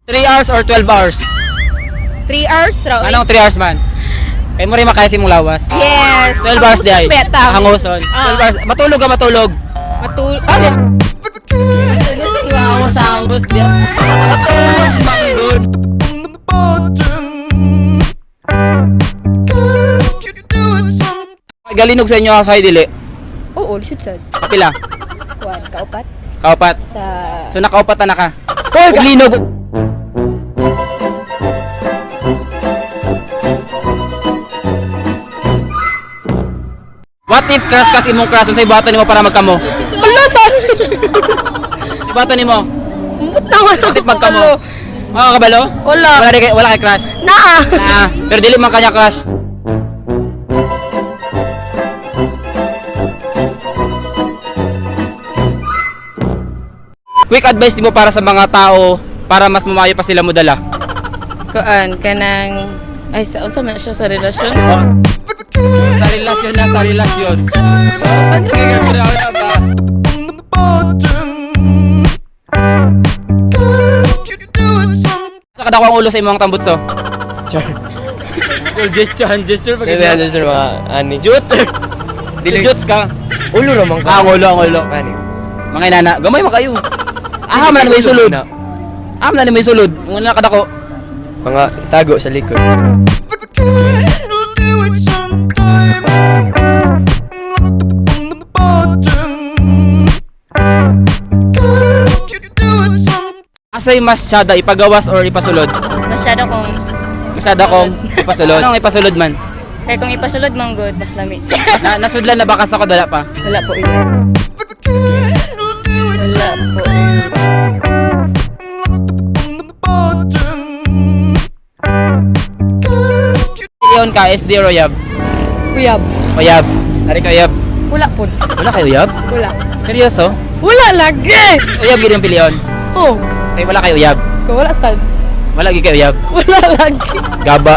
3 hours or 12 hours? 3 hours raw. Anong 3 hours man? Kay mo rin makaya sa imong lawas. Yes. 12 hours di ay. Beta. Hanguson. Ah. 12 hours. Matulog ka matulog. Matulog. Ano? Ako sa hangus di. Matulog man. Galinog sa inyo sa dili. Oo, lisod sad. Kapila. Kuan, kaupat Kaupat. sa So nakaupat na ka. Hoy, linog. What if crush kas imong crush unsay buhaton nimo para magkamo? Ala sa Buhaton nimo. Mbut na wala. What if magkamo? Mga kabalo? Wala. Wala kay wala kay crush. Naa. Ah, pero dili man kanya crush. Quick advice nimo para sa mga tao para mas mamayo pa sila modala. Kuan kanang ay sa unsa man siya sa relasyon? Sa relasyon na, sa relasyon. Sige, grabe na ba? Sa kadako ang ulo sa imong tambutso. Char. Gesture, hand gesture. Pag Dili ano sir mga ani. Jut! Dili juts ka. Ulo ra man ka. Ah, ang ulo, ang ulo. Ani. Mga inana, gamay man kayo. Ah, man may sulod. Ah, man may sulod. Mga na kadako. Mga tago sa likod. Asay masyada ipagawas or ipasulod? Masyado kong, Masyada kong ipasulod. Anong ipasulod man? kaya kung ipasulod man good, mas lami. Na, nasudlan na ba ka sa wala pa? Wala po iba. Wala po. Leon ka, SD or Uyab? Uyab. Uyab. Ari ka Uyab. Wala po. Wala kay Uyab? Wala. Seryoso? Wala lagi. Uyab gid ang pilion. Oh, Kay wala kay Uyab. ko wala sad. Wala gid kay Uyab. Wala lagi. Gaba.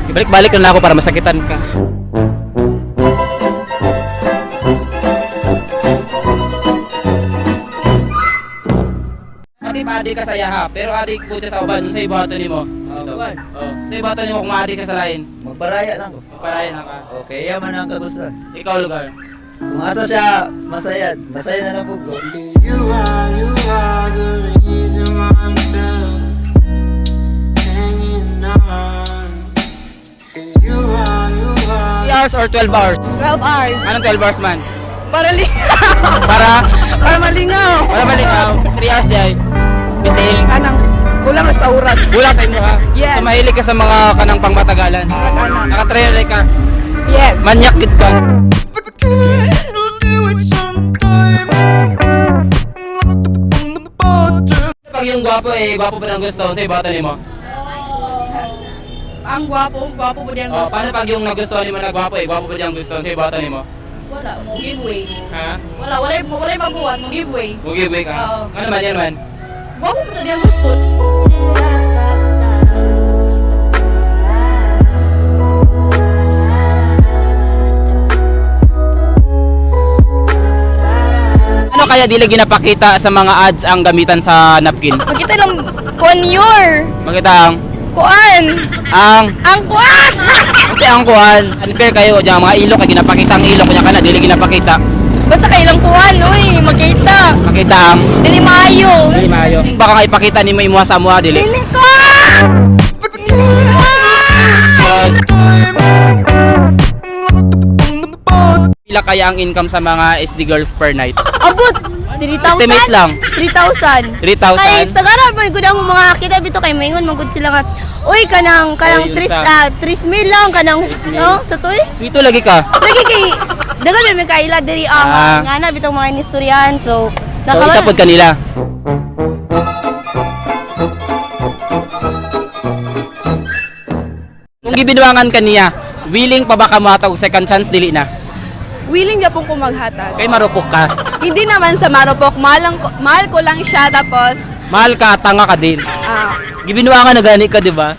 Ibalik-balik na ako para masakitan ka. Adi pa adi ka sa yaha, pero adi po siya sa uban, unsay buhaton nimo? Ito. Uban. Oh, unsay buhaton nimo kung maadi ka sa lain? Magparaya lang ko. Palain na ka. Okay, yan man ang kagustuhan. Ikaw lugar. Kung asa siya, masaya. Masaya na lang po ko. You are the reason why I'm still hanging on. 'Cause you are. 3 hours or 12 hours? 12 hours. Anong 12 hours man? Para li Para para malingaw. para malinaw, 3 hours di ay. Bitil. Kanang kulang na sa oras. Kulang sa imo ha. Yes. So mahilig ka sa mga kanang pangmatagalan. Nag-ana. Nakatrail ka. Yes. Manyak gid ka. Pag yung gwapo eh, gwapo pa ng gusto, sa'yo buhaton nimo. Ang gwapo, gwapo po diyang Oh, paano pag yung nagustuhan nimo na gwapo eh, gwapo pa diyang gusto, sa'yo buhaton nimo? Wala, mo giveaway. Ha? Wala, wala wala mabuhat, mo giveaway. Mo giveaway ka. Oo. Ano man yan man? Gwapo po sa diyang gusto. Ano kaya dili ginapakita sa mga ads ang gamitan sa napkin? Makita lang kuan your Makita ang kuan ang ang kuan. Kasi ang kuan, unfair kayo diyan mga ilok kay ginapakita ang ilok kunya kana dili ginapakita. Basta kay lang kuan oy, makita. Makita ang Dili maayo. dili maayo. Baka nga ipakita nimo imuha sa amuha dili. Dili ko. Pila kaya ang income sa mga SD girls per night? Abot! 3,000? Estimate lang. 3,000. 3,000? Kay sa garan man gud ang mga kita bito kay maingon man gud sila nga uy kanang kanang Oy, yun 3 sa- 3 mil lang kanang no sa toy. Sweeto lagi ka. Lagi kay dagan may kaila diri ah, Ah. nga na bitong mga inistoryahan so So isa pod kanila. Kung gibinuangan ka niya, willing pa ba ka mohatag og second chance dili na? Willing niya pong kumaghatag. Kay marupok ka. Hindi naman sa marupok, mahal ko lang siya tapos Mahal ka, tanga ka din. ah, Gibinuangan na gani ka, di ba?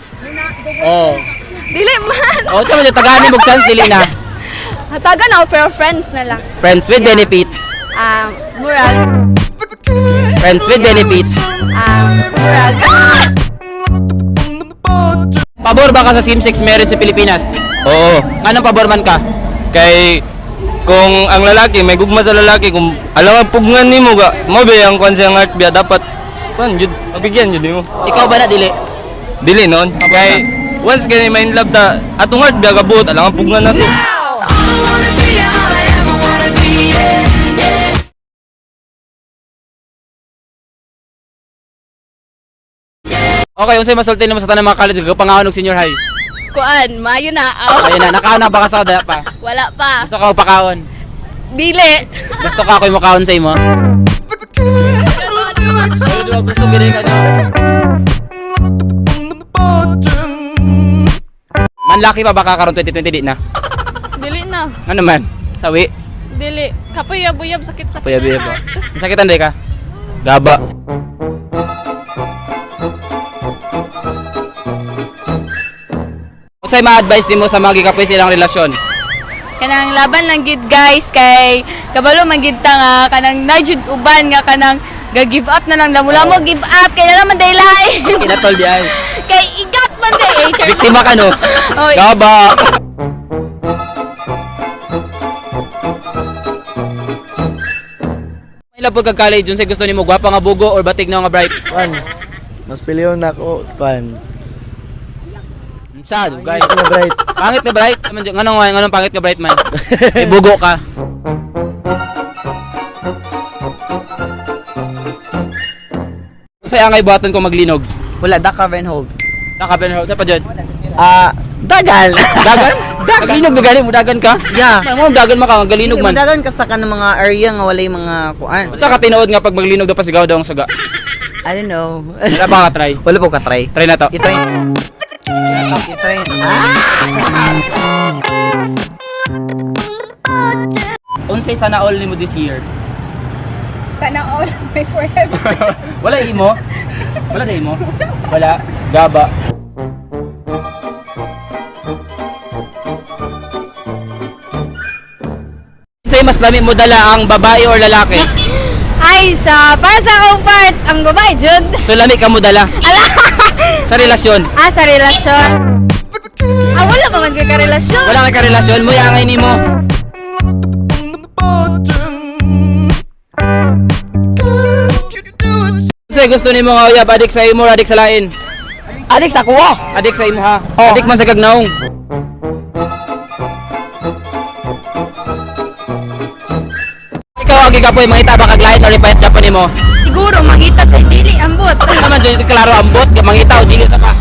Oo. dili man. Oh, sa man tagani mo chance dili na. Hatagan ako pero friends na lang. Friends with benefits. Moral. Friends with benefits. Ah, murag. Pabor ba ka sa same-sex marriage sa Pilipinas? Oo. Anong pabor man ka? Kay kung ang lalaki may gugma sa lalaki, kung alam ang pugngan nimo ga mo ba ang kwan siyang heart biya, dapat kwan jud mabigyan jud nimo. Ikaw ba na dili? Dili noon kay once kay may in love ta atong heart biya gabuot, alam ang pugngan nato. Okay, unsay masulti nimo sa tanang mga college gapangahon og senior high? Kuan, maayo na. Aw. Ayun na, nakaon na ba ka sa kada pa? Wala pa. Gusto ka pakaon? Dili. Gusto ka ako'y mukaon sa imo? Ay, di ba gusto gini ka no? Manlaki pa ba ka karon 2020 di na? Dili na. Ano man? Sawi? Dili. Kapoy buyab sakit sakit. Puya-buya ba? Masakitan di ka? Gaba. Unsay ma-advise nimo sa mga gikapoy silang relasyon? Kanang laban lang gid guys kay kabalo man gid ta nga kanang najud uban nga kanang ga give up na lang lamo-lamo give up kay na naman daylay. Kinatol di ay. Kay igat man day. Eh, char. Biktima ka no? Oy. Gaba. May labog kag college unsay gusto nimo, gwapa nga bugo or batig na nga bright? Kwan, mas piliyon na ako, kwan. Unsa dugay? Nga bright. Pangit nga bright? Man nganong nganong pangit nga bright man? May bugo ka. Unsay angay buhaton ko maglinog? Wala, duck cover and hold. Nakaben sa pa jud. Ah, dagan. Dagan? Dagan. Maglinog na gani mo dagan ka? Yeah. Mo dagan man ka galinog man. Dagan ka sa kanang mga area nga walay mga kuan. Unsa ka tinuod nga pag maglinog daw pasigaw daw ang suga? I don't know. Wala pa ka try. Wala po ka try. Try na to. I-try. I-try. Ah! Unsay sana all nimo this year? Sana all may forever. Wala imo? Wala na imo? Wala. Gaba. Unsay mas lami mo dala ang babae or lalaki? Ay, sa para sa akong part, ang babae jud. So lami ka mo dala Ala. sa relasyon. Ah, sa relasyon. Ah, wala pa man kay karelasyon. Wala kay karelasyon mo angay nimo. Unsay gusto nimo nga uyab, adik sa imo, or adik sa lain? Adik sa kuha. Adik sa imo ha. Adik man sa kagnaong. Ikaw ang gikapoy mangita ba kag lain or ipayat Japan nimo? Siguro mangita sa dili ambot. Ano man jud klaro ambot mangita o dili sa pa.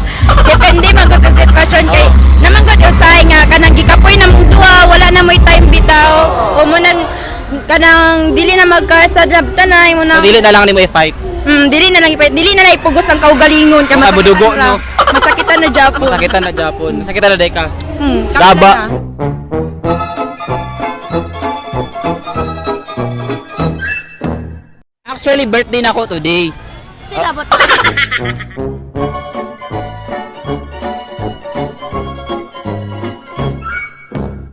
Depende man gud sa sitwasyon kay naman gud usahay nga kanang gikapoy na mong duha, wala na mo'y time bitaw. O mo nang kanang dili na magkasadlabtanay mo So, na. dili na lang nimo i-fight. Dili na lang ipay, dili na lang ipugos ang kaugalingon kay Baka masakitan mudugo, na. no? Masakitan na Japon. Masakitan na Japon. Masakitan na deka. Kami Gaba. na. Actually birthday na ako today. Sila bot.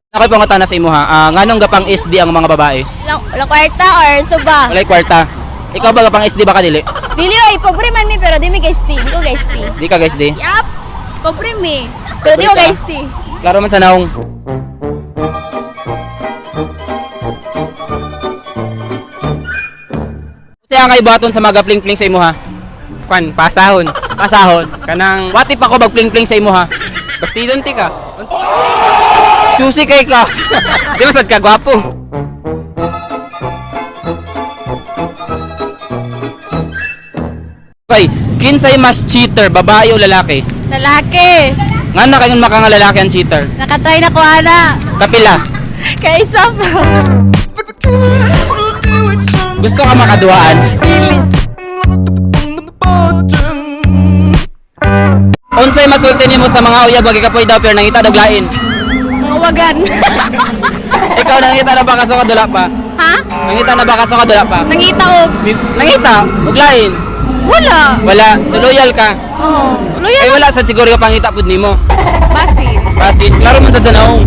Ako'y pangutana sa imo ha. Ah, nganong gapang SD ang mga babae? Wala kwarta or suba. Walay kwarta. Ikaw ba gapang SD ba ka dili? Dili oy, pobre man mi pero di mi guys ti. Di ko guys ti. Di ka guys di. Yup. Pobre mi. Pero di ko Pobre ka. guys ti. Klaro man sa naong. Siya kay baton sa mga fling-fling sa imo ha. Kwan pasahon. Pasahon. Kanang what if ako mag fling-fling sa imo ha? Bastidon ti ka. Susi kay ka. Di ba sad ka gwapo? Okay, kinsay mas cheater, babae o lalaki? Lalaki. Nga na kayon maka nga lalaki ang cheater. Nakatry na ko ana. Kapila. Kaysa pa. Gusto ka makaduaan? Unsay masulti nimo sa mga uyab wag ikapoy daw pero nangita daw lain. Mga wagan. Ikaw nangita na ba kaso ka dula pa? Ha? Nangita na ba kaso ka dula pa? Nangita og Nangita og lain. wala. Wala, so loyal ka. Oo. Loyal Ay wala sa siguro ka pangita pud nimo. basin. Basin, klaro man sa tanong.